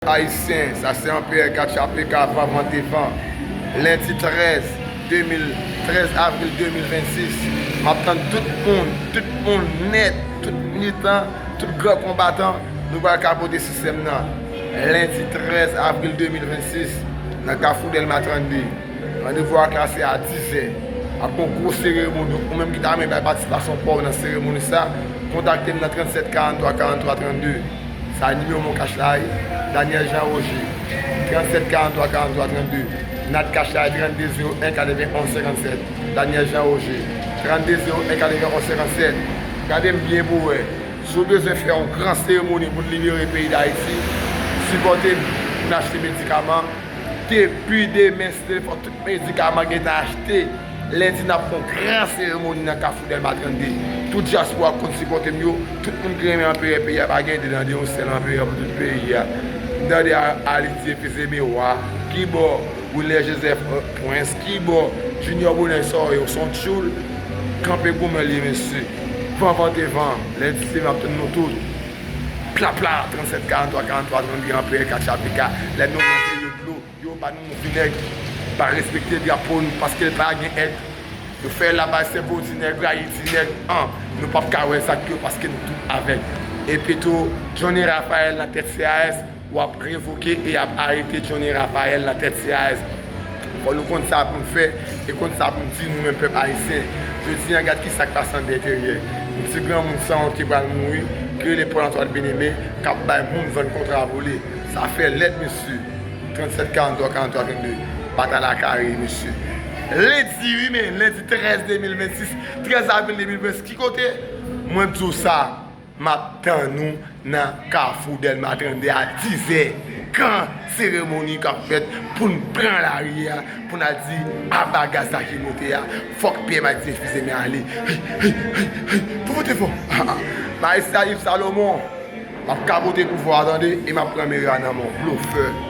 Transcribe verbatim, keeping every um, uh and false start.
Ayisyen, sa se Anperè Katchapeka, Van Vante Van. Lendi trèz, de mil, trèz avril de mil vennsis, m ap tann tout moun, tout moun nèt, tout militan, tout gran konbatan, nou pral kapote sistèm nan. Lendi trèz avril de mil vennsis, nan Kafou Dèlma trannde. Randevou a klase a dizè. Ap gen yon gwo seremoni. Ou menm ki ta renmen bay patisipasyon pa w nan seremoni sa, kontakte m nan trannsèt karanntwa karanntwa trannde. Sa nimewo Mon Cash la wi, Daniel Jean Roger. Trannsèt karanntwa karanntwa trannde. Nat Cash la wi, trannde zewo en katrevenn onz senkannsèt. Daniel Jean Roger. Trannde zewo en katrevenn onz senkannsèt. Gade m byen pou w wè. Si w bezwen fè yon gran seremoni pou n libere peyi Dayiti, sipòte m pou n achte medikaman. Depi demen, si Dye vle, fò tout medikaman gentan achte. Lendi, n ap fè yon gran seremoni nan Kafou Dèlma trannde. Tout dyaspora k konn sipòte m yo, tout moun ki renmen anperè peyi a, pa gen de nan de, yon sèl anperè pou tout peyi a. Tande Alidye Fils Aimé Roi, kibò Wilner Joseph, euh, Prince, kibò Junior Bonheur Soyo, se yon tchoul, kanpe goumen li, mesye. Van Vante Van, lendi se m ap tann nou tout. Pla pla, trannsèt karanntwa karanntwa trannde, Anperè Katchapeka, lè nou nan peryòd dlo. Yo ba nou yon vinèg, pa respekte drapo n paske l pa gen èg. Yo fè labay senpoti nèg, rayi ti nèg an. Nou p ap ka wè zak yo paske nou tout avèg. Epi tou, Johnny Raphael nan tèt C A S, w ap revoke e y ap arete Johnny Raphael nan tèt C A S. Fò nou konn sa pou n fè e konn sa pou n di nou menm pèp ayisyen. Jodi a, gad ki sa k pase anndan enteryè. Yon ti granmoun sanwont ki pral mouri, ki rele Paul Antoine Bien-Aimé, k ap bay moun vann kontra vole. Sa fè lèd, mesye. Trannsèt karanntwa karanntwa trannde. Batay la kare, mesye. Lendi, wi, men lendi trèz de mil vennsis, trèz avril de mil vennsis. Ki kote? Mwen di w sa, m ap tann nou nan Kafou Dèlma trannde a dizè. Gran seremoni k ap fèt pou n pran lari a, pou n al di aba gaz la ki monte a, fòk P M a di refize men ale. Hey, hey, hey, hey, pou vote fò. Majistra Yves Salomon, m ap kapote pouvwa a tande e m ap pran meri a nan men w. Blofè.